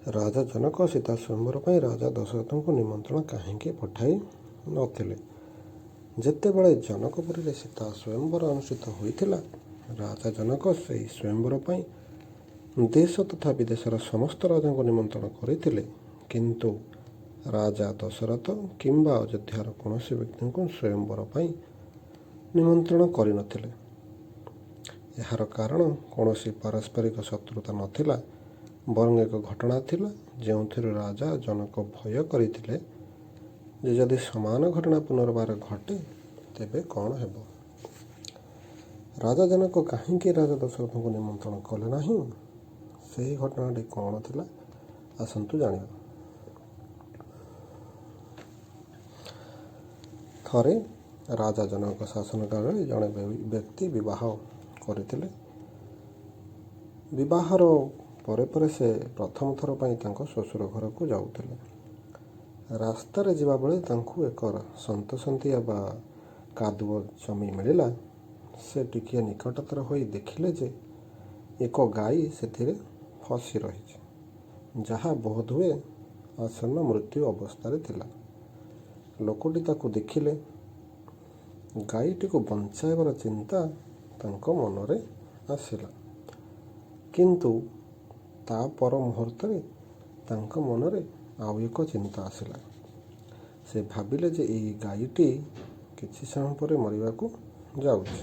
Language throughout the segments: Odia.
ରାଜା ଜନକ ସୀତା ସ୍ୱୟଂବର ପାଇଁ ରାଜା ଦଶରଥଙ୍କୁ ନିମନ୍ତ୍ରଣ କାହିଁକି ପଠାଇ ନଥିଲେ? ଯେତେବେଳେ ଜନକପୁରୀରେ ସୀତା ସ୍ୱୟଂବର ଅନୁଷ୍ଠିତ ହୋଇଥିଲା, ରାଜା ଜନକ ସେହି ସ୍ୱୟଂବର ପାଇଁ ଦେଶ ତଥା ବିଦେଶର ସମସ୍ତ ରାଜାଙ୍କୁ ନିମନ୍ତ୍ରଣ କରିଥିଲେ, କିନ୍ତୁ ରାଜା ଦଶରଥ କିମ୍ବା ଅଯୋଧ୍ୟାର କୌଣସି ବ୍ୟକ୍ତିଙ୍କୁ ସ୍ୱୟଂବର ପାଇଁ ନିମନ୍ତ୍ରଣ କରିନଥିଲେ। ଏହାର କାରଣ କୌଣସି ପାରସ୍ପରିକ ଶତ୍ରୁତା ନଥିଲା, ବରଂ ଏକ ଘଟଣା ଥିଲା ଯେଉଁଥିରୁ ରାଜା ଜନକ ଭୟ କରିଥିଲେ ଯେ ଯଦି ସମାନ ଘଟଣା ପୁନର୍ବାର ଘଟେ ତେବେ କ'ଣ ହେବ। ରାଜା ଜନକ କାହିଁକି ରାଜା ଦଶରଥଙ୍କୁ ନିମନ୍ତ୍ରଣ କଲେ ନାହିଁ? ସେହି ଘଟଣାଟି କ'ଣ ଥିଲା, ଆସନ୍ତୁ ଜାଣିବା। ଥରେ ରାଜା ଜନକ ଶାସନ କାଳରେ ଜଣେ ବ୍ୟକ୍ତି ବିବାହ କରିଥିଲେ। ବିବାହର ପରେ ପରେ ସେ ପ୍ରଥମ ଥର ପାଇଁ ତାଙ୍କ ଶ୍ୱଶୁର ଘରକୁ ଯାଉଥିଲେ। ରାସ୍ତାରେ ଯିବାବେଳେ ତାଙ୍କୁ ଏକ ସନ୍ତସନ୍ତିଆ ବା କାଦୁଅ ଜମି ମିଳିଲା। ସେ ଟିକିଏ ନିକଟତର ହୋଇ ଦେଖିଲେ ଯେ ଏକ ଗାଈ ସେଥିରେ ଫସି ରହିଛି, ଯାହା ବୋଧହୁଏ ଆସନ୍ନ ମୃତ୍ୟୁ ଅବସ୍ଥାରେ ଥିଲା। ଲୋକଟି ତାକୁ ଦେଖିଲେ। ଗାଈଟିକୁ ବଞ୍ଚାଇବାର ଚିନ୍ତା ତାଙ୍କ ମନରେ ଆସିଲା, କିନ୍ତୁ ତା ପର ମୁହୂର୍ତ୍ତରେ ତାଙ୍କ ମନରେ ଆଉ ଏକ ଚିନ୍ତା ଆସିଲା। ସେ ଭାବିଲେ ଯେ ଏହି ଗାଈଟି କିଛି ସମୟ ପରେ ମରିବାକୁ ଯାଉଛି।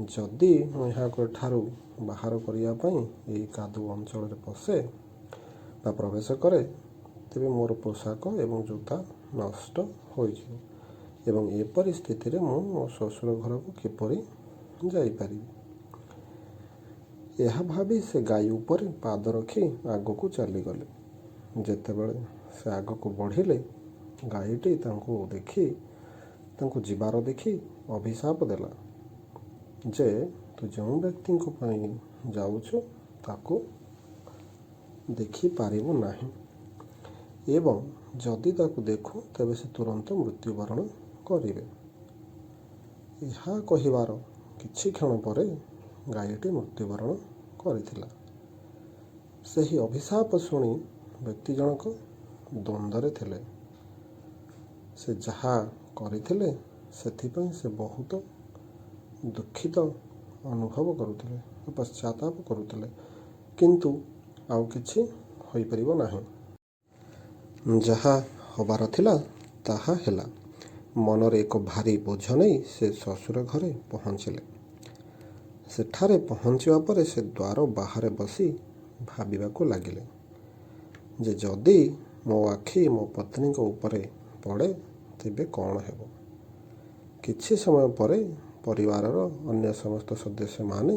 ଯଦି ମୁଁ ଏହାକୁ ଏଠାରୁ ବାହାର କରିବା ପାଇଁ ଏହି କାଦୁଅ ଅଞ୍ଚଳରେ ପଶେ ବା ପ୍ରବେଶ କରେ, ତେବେ ମୋର ପୋଷାକ ଏବଂ ଜୋତା ନଷ୍ଟ ହୋଇଯିବ ଏବଂ ଏପରି ସ୍ଥିତିରେ ମୁଁ ମୋ ଶ୍ୱଶୁର ଘରକୁ କିପରି ଯାଇପାରିବି? ଏହା ଭାବି ସେ ଗାଈ ଉପରେ ପାଦ ରଖି ଆଗକୁ ଚାଲିଗଲେ। ଯେତେବେଳେ ସେ ଆଗକୁ ବଢ଼ିଲେ, ଗାଈଟି ତାଙ୍କୁ ଯିବାର ଦେଖି ଅଭିଶାପ ଦେଲା ଯେ ତୁ ଯେଉଁ ବ୍ୟକ୍ତିଙ୍କ ପାଇଁ ଯାଉଛୁ ତାକୁ ଦେଖିପାରିବୁ ନାହିଁ ଏବଂ ଯଦି ତାକୁ ଦେଖୁ ତେବେ ସେ ତୁରନ୍ତ ମୃତ୍ୟୁବରଣ କରିବେ। ଏହା କହିବାର କିଛି କ୍ଷଣ ପରେ ଗାଈଟି ମୃତ୍ୟୁବରଣ କରିଥିଲା। ସେହି ଅଭିଶାପ ଶୁଣି ବ୍ୟକ୍ତି ଜଣକ ଦ୍ୱନ୍ଦ୍ୱରେ ଥିଲେ। ସେ ଯାହା କରିଥିଲେ ସେଥିପାଇଁ ସେ ବହୁତ ଦୁଃଖିତ ଅନୁଭବ କରୁଥିଲେ, ପଶ୍ଚାତାପ କରୁଥିଲେ, କିନ୍ତୁ ଆଉ କିଛି ହୋଇପାରିବ ନାହିଁ। ଯାହା ହେବାର ଥିଲା ତାହା ହେଲା। ମନରେ ଏକ ଭାରୀ ବୋଝ ନେଇ ସେ ଶ୍ୱଶୁର ଘରେ ପହଞ୍ଚିଲେ। ସେଠାରେ ପହଞ୍ଚିବା ପରେ ସେ ଦ୍ୱାର ବାହାରେ ବସି ଭାବିବାକୁ ଲାଗିଲେ ଯେ ଯଦି ମୋ ଆଖି ମୋ ପତ୍ନୀଙ୍କ ଉପରେ ପଡ଼େ ତେବେ କ'ଣ ହେବ। କିଛି ସମୟ ପରେ ପରିବାରର ଅନ୍ୟ ସମସ୍ତ ସଦସ୍ୟମାନେ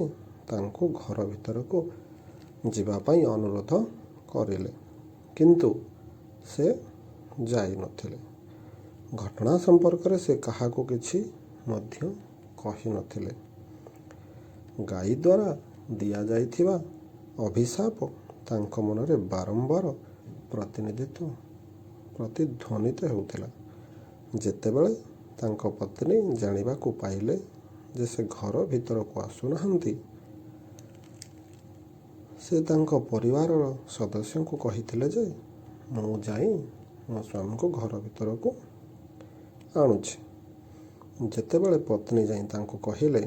ତାଙ୍କୁ ଘର ଭିତରକୁ ଯିବା ପାଇଁ ଅନୁରୋଧ କରିଲେ, କିନ୍ତୁ ସେ ଯାଇନଥିଲେ। ଘଟଣା ସମ୍ପର୍କରେ ସେ କାହାକୁ କିଛି ମଧ୍ୟ କହିନଥିଲେ। ଗାଈ ଦ୍ୱାରା ଦିଆଯାଇଥିବା ଅଭିଶାପ ତାଙ୍କ ମନରେ ବାରମ୍ବାର ପ୍ରତିଧ୍ୱନିତ ହେଉଥିଲା। ଯେତେବେଳେ ତାଙ୍କ ପତ୍ନୀ ଜାଣିବାକୁ ପାଇଲେ ଯେ ସେ ଘର ଭିତରକୁ ଆସୁନାହାନ୍ତି, ସେ ତାଙ୍କ ପରିବାରର ସଦସ୍ୟଙ୍କୁ କହିଥିଲେ ଯେ ମୁଁ ଯାଇ ମୋ ସ୍ୱାମୀଙ୍କୁ ଘର ଭିତରକୁ ଆଣୁଛି। ଯେତେବେଳେ ପତ୍ନୀ ଯାଇ ତାଙ୍କୁ କହିଲେ,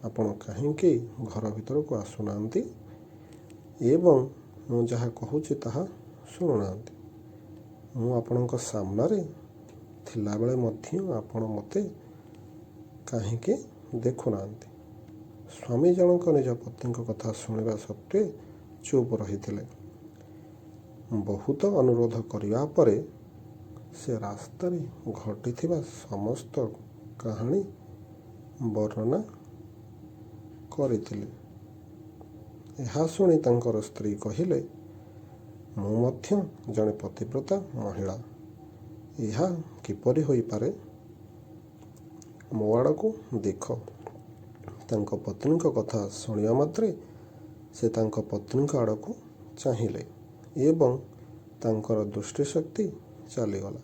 ଆପଣ କାହିଁକି ଘର ଭିତରକୁ ଆସୁନାହାନ୍ତି ଏବଂ ମୁଁ ଯାହା କହୁଛି ତାହା ଶୁଣୁନାହାନ୍ତି? ମୁଁ ଆପଣଙ୍କ ସାମ୍ନାରେ ଥିଲାବେଳେ ମଧ୍ୟ ଆପଣ ମୋତେ କାହିଁକି ଦେଖୁନାହାନ୍ତି? ସ୍ୱାମୀ ଜଣକ ନିଜ ପତ୍ନୀଙ୍କ କଥା ଶୁଣିବା ସତ୍ତ୍ୱେ ଚୁପ୍ ରହିଥିଲେ। ବହୁତ ଅନୁରୋଧ କରିବା ପରେ ସେ ରାସ୍ତାରେ ଘଟିଥିବା ସମସ୍ତ କାହାଣୀ ବର୍ଣ୍ଣନା କରିଥିଲେ। ଏହା ଶୁଣି ତାଙ୍କର ସ୍ତ୍ରୀ କହିଲେ, ମୁଁ ମଧ୍ୟ ଜଣେ ପତିବ୍ରତା ମହିଳା। ଏହା କିପରି ହୋଇପାରେ? ମୋ ଆଡ଼କୁ ଦେଖ। ତାଙ୍କ ପତ୍ନୀଙ୍କ କଥା ଶୁଣିବା ମାତ୍ରେ ସେ ତାଙ୍କ ପତ୍ନୀଙ୍କ ଆଡ଼କୁ ଚାହିଁଲେ ଏବଂ ତାଙ୍କର ଦୃଷ୍ଟିଶକ୍ତି ଚାଲିଗଲା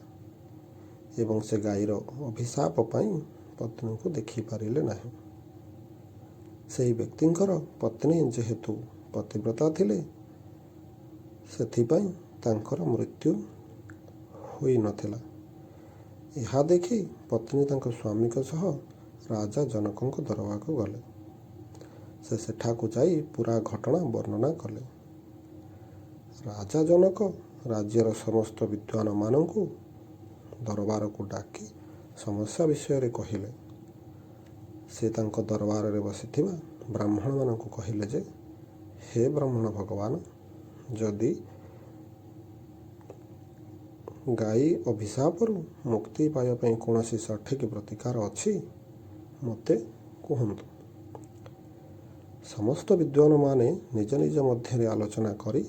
ଏବଂ ସେ ଗାଈର ଅଭିଶାପ ପାଇଁ ପତ୍ନୀଙ୍କୁ ଦେଖିପାରିଲେ ନାହିଁ। ସେହି ବ୍ୟକ୍ତିଙ୍କର ପତ୍ନୀ ଯେହେତୁ ପତିବ୍ରତା ଥିଲେ, ସେଥିପାଇଁ ତାଙ୍କର ମୃତ୍ୟୁ ହୋଇନଥିଲା। ଏହା ଦେଖି ପତ୍ନୀ ତାଙ୍କ ସ୍ୱାମୀଙ୍କ ସହ ରାଜା ଜନକଙ୍କ ଦରବାରକୁ ଗଲେ। ସେ ସେଠାକୁ ଯାଇ ପୂରା ଘଟଣା ବର୍ଣ୍ଣନା କଲେ। ରାଜା ଜନକ ରାଜ୍ୟର ସମସ୍ତ ବିଦ୍ୱାନମାନଙ୍କୁ ଦରବାରକୁ ଡାକି ସମସ୍ୟା ବିଷୟରେ କହିଲେ। ସେ ତାଙ୍କ ଦରବାରରେ ବସିଥିବା ବ୍ରାହ୍ମଣମାନଙ୍କୁ କହିଲେ ଯେ, ହେ ବ୍ରାହ୍ମଣ ଭଗବାନ, ଯଦି ଗାଈ ଅଭିଶାପରୁ ମୁକ୍ତି ପାଇବା ପାଇଁ କୌଣସି ସଠିକ୍ ପ୍ରତିକାର ଅଛି, ମୋତେ କୁହନ୍ତୁ। ସମସ୍ତ ବିଦ୍ୱାନମାନେ ନିଜ ନିଜ ମଧ୍ୟରେ ଆଲୋଚନା କରି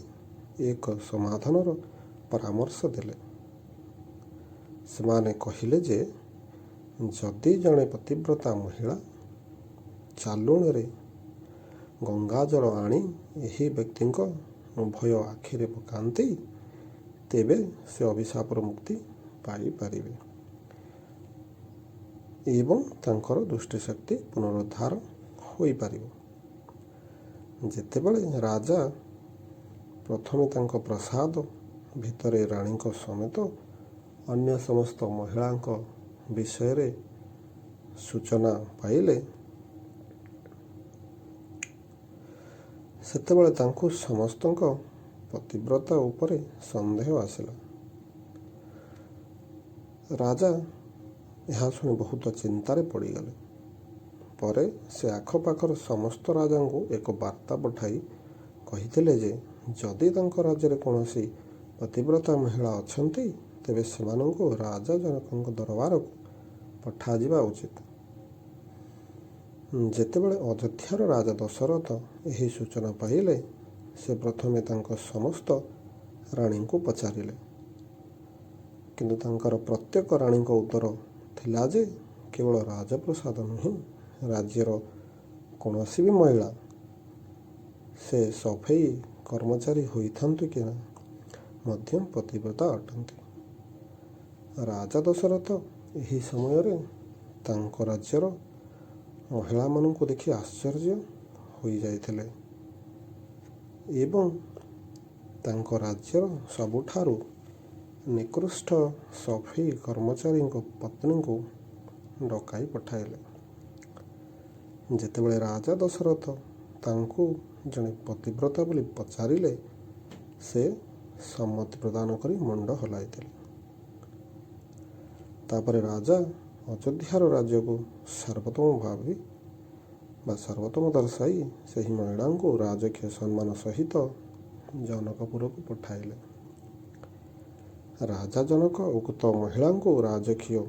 ଏକ ସମାଧାନର ପରାମର୍ଶ ଦେଲେ। ସେମାନେ କହିଲେ ଯେ, ଯଦି ଜଣେ ପତିବ୍ରତା ମହିଳା ଚାଲୁଣିରେ ଗଙ୍ଗାଜଳ ଆଣି ଏହି ବ୍ୟକ୍ତିଙ୍କ ଉଭୟ ଆଖିରେ ପକାନ୍ତି, ତେବେ ସେ ଅଭିଶାପରୁ ମୁକ୍ତି ପାଇପାରିବେ ଏବଂ ତାଙ୍କର ଦୃଷ୍ଟିଶକ୍ତି ପୁନରୁଦ୍ଧାର ହୋଇପାରିବ। ଯେତେବେଳେ ରାଜା ପ୍ରଥମେ ତାଙ୍କ ପ୍ରାସାଦ ଭିତରେ ରାଣୀଙ୍କ ସମେତ ଅନ୍ୟ ସମସ୍ତ ମହିଳାଙ୍କ ବିଷୟରେ ସୂଚନା ପାଇଲେ, ସେତେବେଳେ ତାଙ୍କୁ ସମସ୍ତଙ୍କ ପତିବ୍ରତା ଉପରେ ସନ୍ଦେହ ଆସିଲା। ରାଜା ଏହା ଶୁଣି ବହୁତ ଚିନ୍ତାରେ ପଡ଼ିଗଲେ। ପରେ ସେ ଆଖପାଖର ସମସ୍ତ ରାଜାଙ୍କୁ ଏକ ବାର୍ତ୍ତା ପଠାଇ କହିଥିଲେ ଯେ, ଯଦି ତାଙ୍କ ରାଜ୍ୟରେ କୌଣସି ପତିବ୍ରତା ମହିଳା ଅଛନ୍ତି, ତେବେ ସେମାନଙ୍କୁ ରାଜା ଜନକଙ୍କ ଦରବାରକୁ ପଠାଯିବା ଉଚିତ। ଯେତେବେଳେ ଅଯୋଧ୍ୟାର ରାଜା ଦଶରଥ ଏହି ସୂଚନା ପାଇଲେ, ସେ ପ୍ରଥମେ ତାଙ୍କ ସମସ୍ତ ରାଣୀଙ୍କୁ ପଚାରିଲେ। କିନ୍ତୁ ତାଙ୍କର ପ୍ରତ୍ୟେକ ରାଣୀଙ୍କ ଉତ୍ତର ଥିଲା ଯେ, କେବଳ ରାଜପ୍ରସାଦ ନୁହେଁ, ରାଜ୍ୟର କୌଣସି ବି ମହିଳା, ସେ ସଫେଇ କର୍ମଚାରୀ ହୋଇଥାନ୍ତୁ କି ନା, ମଧ୍ୟ ପତିବ୍ରତା ଅଟନ୍ତି। ରାଜା ଦଶରଥ ଏହି ସମୟରେ ତାଙ୍କ ରାଜ୍ୟର ମହିଳାମାନଙ୍କୁ ଦେଖି ଆଶ୍ଚର୍ଯ୍ୟ ହୋଇଯାଇଥିଲେ ଏବଂ ତାଙ୍କ ରାଜ୍ୟର ସବୁଠାରୁ ନିକୃଷ୍ଟ ସଫେଇ କର୍ମଚାରୀଙ୍କ ପତ୍ନୀଙ୍କୁ ଡକାଇ ପଠାଇଲେ। ଯେତେବେଳେ ରାଜା ଦଶରଥ ତାଙ୍କୁ ଜଣେ ପତିବ୍ରତା ବୋଲି ପଚାରିଲେ, ସେ ସମ୍ମତି ପ୍ରଦାନ କରି ମୁଣ୍ଡ ହଲାଇଥିଲେ। ତାପରେ ରାଜା ଅଯୋଧ୍ୟାର ରାଜ୍ୟକୁ ସର୍ବୋତ୍ତମ ଭାବି ବା ସର୍ବୋତ୍ତମ ଦର୍ଶାଇ ସେହି ମହିଳାଙ୍କୁ ରାଜକୀୟ ସମ୍ମାନ ସହିତ ଜନକପୁରକୁ ପଠାଇଲେ। ରାଜା ଜନକ ଉକ୍ତ ମହିଳାଙ୍କୁ ରାଜକୀୟ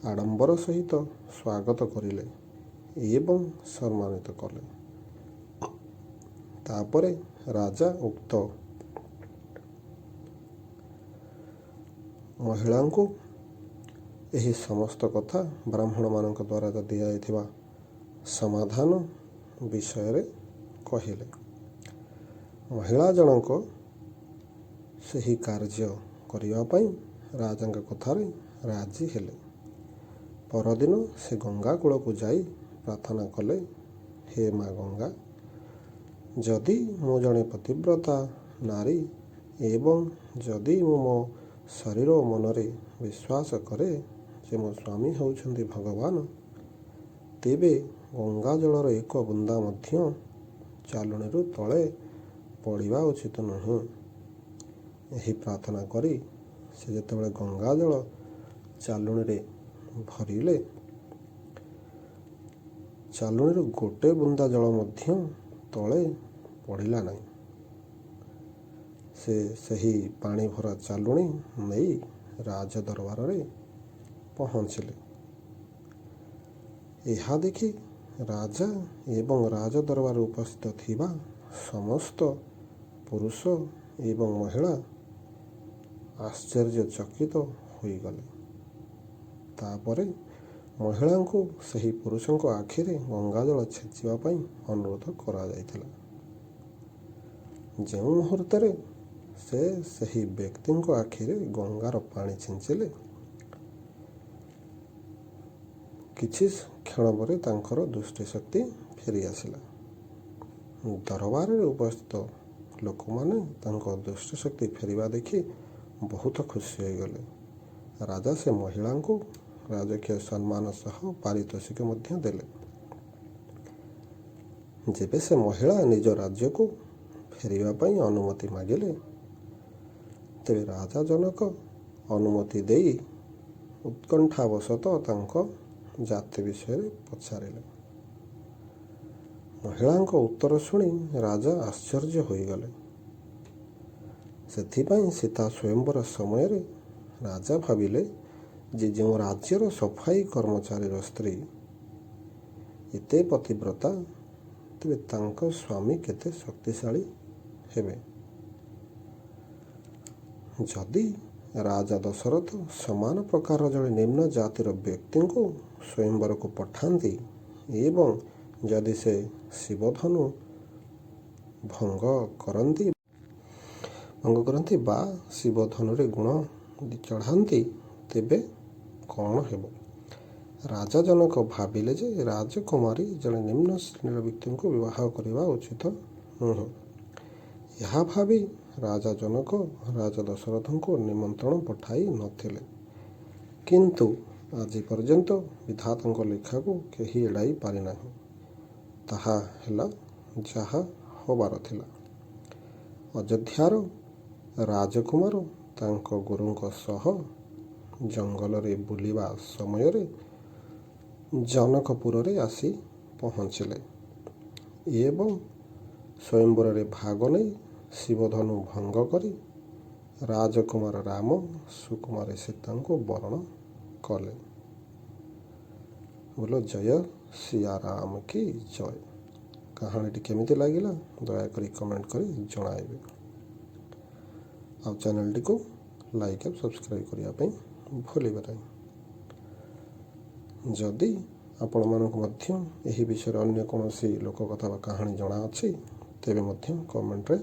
ଆଡ଼ମ୍ବର ସହିତ ସ୍ୱାଗତ କରିଲେ ଏବଂ ସମ୍ମାନିତ କଲେ। ତାପରେ ରାଜା ଉକ୍ତ ମହିଳାଙ୍କୁ ଏହି ସମସ୍ତ କଥା ବ୍ରାହ୍ମଣମାନଙ୍କ ଦ୍ୱାରା ଦିଆଯାଇଥିବା ସମାଧାନ ବିଷୟରେ କହିଲେ। ମହିଳା ଜଣକ ସେହି କାର୍ଯ୍ୟ କରିବା ପାଇଁ ରାଜାଙ୍କ କଥାରେ ରାଜି ହେଲେ। ପରଦିନ ସେ ଗଙ୍ଗା କୂଳକୁ ଯାଇ ପ୍ରାର୍ଥନା କଲେ, ହେ ମା ଗଙ୍ଗା, ଯଦି ମୁଁ ଜଣେ ପତିବ୍ରତା ନାରୀ ଏବଂ ଯଦି ମୁଁ ମୋ ଶରୀର ଓ ମନରେ ବିଶ୍ୱାସ କରେ ଯେ ମୋ ସ୍ୱାମୀ ହେଉଛନ୍ତି ଭଗବାନ, ତେବେ ଗଙ୍ଗା ଜଳର ଏକ ବୁନ୍ଦା ମଧ୍ୟ ଚାଲୁଣିରୁ ତଳେ ପଡ଼ିବା ଉଚିତ ନୁହେଁ। ଏହି ପ୍ରାର୍ଥନା କରି ସେ ଯେତେବେଳେ ଗଙ୍ଗା ଜଳ ଚାଲୁଣିରେ ଭରିଲେ, ଚାଲୁଣିରୁ ଗୋଟେ ବୁନ୍ଦା ଜଳ ମଧ୍ୟ ତଳେ ପଡ଼ିଲା ନାହିଁ। ସେ ସେହି ପାଣି ଭରା ଚାଲୁଣି ନେଇ ରାଜ ଦରବାରରେ ପହଞ୍ଚିଲେ। ଏହା ଦେଖି ରାଜା ଏବଂ ରାଜ ଦରବାରରେ ଉପସ୍ଥିତ ଥିବା ସମସ୍ତ ପୁରୁଷ ଏବଂ ମହିଳା ଆଶ୍ଚର୍ଯ୍ୟଚକିତ ହୋଇଗଲେ। ତାପରେ ମହିଳାଙ୍କୁ ସେହି ପୁରୁଷଙ୍କ ଆଖିରେ ଗଙ୍ଗାଜଳ ଛିଞ୍ଚିବା ପାଇଁ ଅନୁରୋଧ କରାଯାଇଥିଲା। ଯେଉଁ ମୁହୂର୍ତ୍ତରେ ସେ ସେହି ବ୍ୟକ୍ତିଙ୍କ ଆଖିରେ ଗଙ୍ଗାର ପାଣି ଛିଞ୍ଚିଲେ, କିଛି କ୍ଷଣ ପରେ ତାଙ୍କର ଦୃଷ୍ଟିଶକ୍ତି ଫେରିଆସିଲା। ଦରବାରରେ ଉପସ୍ଥିତ ଲୋକମାନେ ତାଙ୍କ ଦୃଷ୍ଟିଶକ୍ତି ଫେରିବା ଦେଖି ବହୁତ ଖୁସି ହୋଇଗଲେ। ରାଜା ସେ ମହିଳାଙ୍କୁ ରାଜକୀୟ ସମ୍ମାନ ସହ ପାରିତୋଷିକ ମଧ୍ୟ ଦେଲେ। ଯେବେ ସେ ମହିଳା ନିଜ ରାଜ୍ୟକୁ ଫେରିବା ପାଇଁ ଅନୁମତି ମାଗିଲେ, ତେବେ ରାଜା ଜନକ ଅନୁମତି ଦେଇ ଉତ୍କଣ୍ଠାବଶତଃ ତାଙ୍କ ଜାତି ବିଷୟରେ ପଚାରିଲେ। ମହିଳାଙ୍କ ଉତ୍ତର ଶୁଣି ରାଜା ଆଶ୍ଚର୍ଯ୍ୟ ହୋଇଗଲେ। ସେଥିପାଇଁ ସୀତା ସ୍ୱୟଂବର ସମୟରେ ରାଜା ଭାବିଲେ ଯେ ଯେଉଁ ରାଜ୍ୟର ସଫାଇ କର୍ମଚାରୀର ସ୍ତ୍ରୀ ଏତେ ପତିବ୍ରତା, ତେବେ ତାଙ୍କ ସ୍ୱାମୀ କେତେ ଶକ୍ତିଶାଳୀ ହେବେ। ଯଦି ରାଜା ଦଶରଥ ସମାନ ପ୍ରକାରର ଜଣେ ନିମ୍ନ ଜାତିର ବ୍ୟକ୍ତିଙ୍କୁ ସ୍ୱୟଂବରକୁ ପଠାନ୍ତି ଏବଂ ଯଦି ସେ ଶିବଧନୁ ଭଙ୍ଗ କରନ୍ତି ବା ଶିବଧନୁରେ ଗୁଣ ଚଢ଼ାନ୍ତି, ତେବେ କ'ଣ ହେବ? ରାଜା ଜନକ ଭାବିଲେ ଯେ ରାଜକୁମାରୀ ଜଣେ ନିମ୍ନ ଶ୍ରେଣୀର ବ୍ୟକ୍ତିଙ୍କୁ ବିବାହ କରିବା ଉଚିତ ନୁହେଁ। ଏହା ଭାବି ରାଜା ଜନକ ରାଜା ଦଶରଥଙ୍କୁ ନିମନ୍ତ୍ରଣ ପଠାଇ ନଥିଲେ। କିନ୍ତୁ ଆଜି ପର୍ଯ୍ୟନ୍ତ ବିଧାତାଙ୍କ ଲେଖାକୁ କେହି ଏଡ଼ାଇ ପାରିନାହିଁ। ତାହା ହେଲା ଯାହା ହେବାର ଥିଲା। ଅଯୋଧ୍ୟାର ରାଜକୁମାର ତାଙ୍କ ଗୁରୁଙ୍କ ସହ ଜଙ୍ଗଲରେ ବୁଲିବା ସମୟରେ ଜନକପୁରରେ ଆସି ପହଞ୍ଚିଲେ ଏବଂ ସ୍ୱୟଂବରରେ ଭାଗ ନେଇ ଶିବଧନୁ ଭଙ୍ଗ କରି ରାଜକୁମାର ରାମ ସୁକୁମାରୀ ସୀତାଙ୍କୁ ବରଣ କଲେ। ବୋଲ ଜୟ ସିୟାରାମ କି ଜୟ। କାହାଣୀଟି କେମିତି ଲାଗିଲା, ଦୟାକରି କମେଣ୍ଟ କରି ଜଣାଇବେ। ଆଉ ଚ୍ୟାନେଲଟିକୁ ଲାଇକ୍ ଆଉ ସବସ୍କ୍ରାଇବ୍ କରିବା ପାଇଁ ଭୁଲିବେ ନାହିଁ। ଯଦି ଆପଣମାନଙ୍କୁ ମଧ୍ୟ ଏହି ବିଷୟରେ ଅନ୍ୟ କୌଣସି ଲୋକକଥା ବା କାହାଣୀ ଜଣାଅଛି, ତେବେ ମଧ୍ୟ କମେଣ୍ଟରେ